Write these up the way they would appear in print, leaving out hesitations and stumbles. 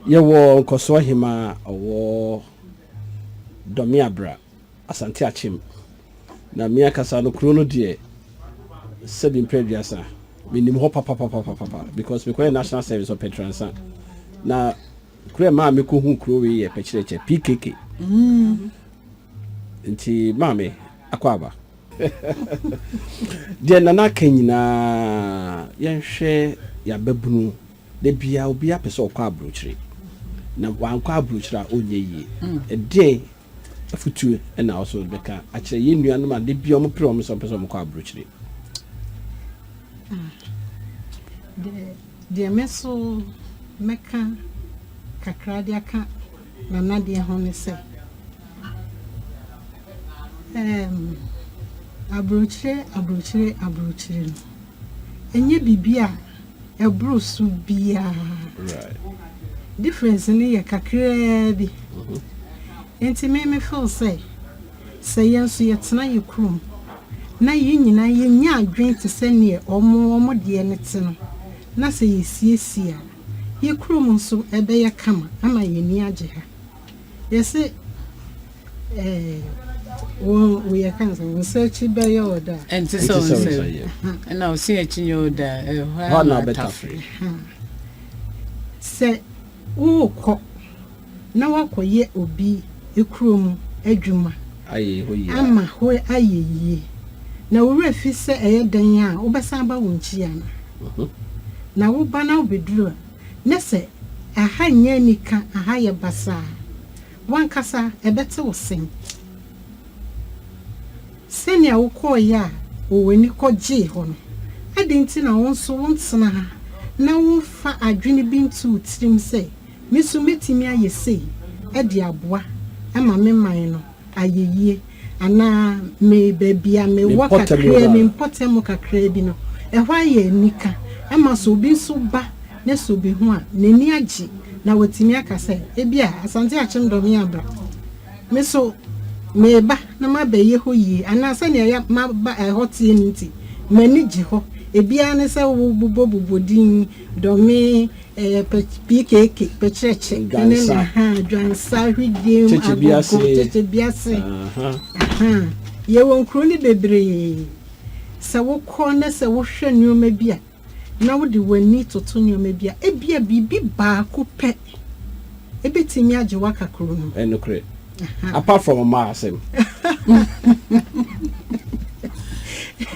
Yɛwɔ Nkɔsoɔ Hemaa a ɔwɔ Dɔmeabra, Asante Akyem. Na me ankasa no kuro no deɛ sɛbi mpɛ 30 menim hɔ papapapapapa because mekɔyɛ national service wɔ Pɛtransa. Na kuro ɛmaa mekɔhu kuro wei yɛ Pɛkyerɛkyɛ PKK. Nti maame akɔ aba. Deɛ Nana aka nyinaa yɛnhwɛ yɛababunu da biara obiara pɛ sɛ ɔkɔ aburokyire na wankɔ aburokyire a ɔnyɛ yie. Ɛdeɛn afutuo ɛna ɔso bɛka akyerɛ yɛn nuanom a da biara ɔmo pere ɔmo sɛ ɔmpɛ sɛ ɔmo kɔ aburokyire? Deɛ me so mɛka kakra de aka Nana deɛ ho ne sɛ aburokyire, aburokyire, aburokyire no ɛnyɛ biribi a ɛboro so biara. Difference no yɛ kakraa bi. Nti me feel sɛ yɛn nso yɛtena yɛ kurom na yɛn nyinaa yɛnya adwene te sɛ neɛ ɔmo deɛ no te no, na sɛ yɛsiesie a, yɛ kurom nso ɛbɛyɛ kama ama yɛn ani agye ha. Yɛsɛ wɔn wɔyɛ kan sɛ wɔn nsa akyi bɛyɛ ɔda. Ɛnte sɛ Ɛnte wo sɛ wo nsam nsa yɛ. Ɛna wo se akyi nyɛ wo da ɛhɔ hɔ a na na wobɛtafere. Sɛ wokɔ na wakɔyɛ obi kurom adwuma ayɛ hɔ yie a, ama hɔ ayɛ yie na wo werɛ fi sɛ ɛyɛ dan a wobɛsan ba wo nkyi ana na woba na wobɛduru a, ne sɛ aha nyɛ anika, aha yɛ basaa, wankasa ɛbɛte wo sɛn sɛnea wokɔɔyɛ a wɔ w'ani kɔgyee hɔ no? Adɛn nti na wo nso wontena ha na womfa adwene bi nto wo tirim sɛ me nso mɛtumi ayɛ sei ɛde aboa ama me man no ayɛ yie, anaa me baabi a mewɔ mpɔtam kakraa hɔ a. Me mpɔtam kakraa bi no ɛhɔ ayɛ anika ama sɛ obi nso ba ne sɛ obi ho a n'ani agye na watumi aka sɛ ebi a Asante Akyem Dɔme Abra, me so meba na mabɛyɛ hɔ yie, anaa sɛnea yɛ maba ɛhɔ teɛ no nti m'ani gye hɔ. Ebiara ne sɛ wobobɔbobɔ din Dɔme PKK, Pɛkyerɛkyɛ ɛne Dwansa. Aha, Dwansa, Hwidiem, Kyekyebiase. Agogo, Kyekyebiase. Aha. Yɛwɔ nkuro no bebree. Sɛ wokɔ na sɛ wohwɛ nneɛma bi a na wode w'ani toto nneɛma bi a, ebia biribi baako pɛ ebɛtumi agye waka kuro no. Ɛnokorɛ, apart from ɔma asɛm.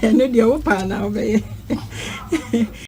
Ɛno deɛ wopaa na wobɛyɛ.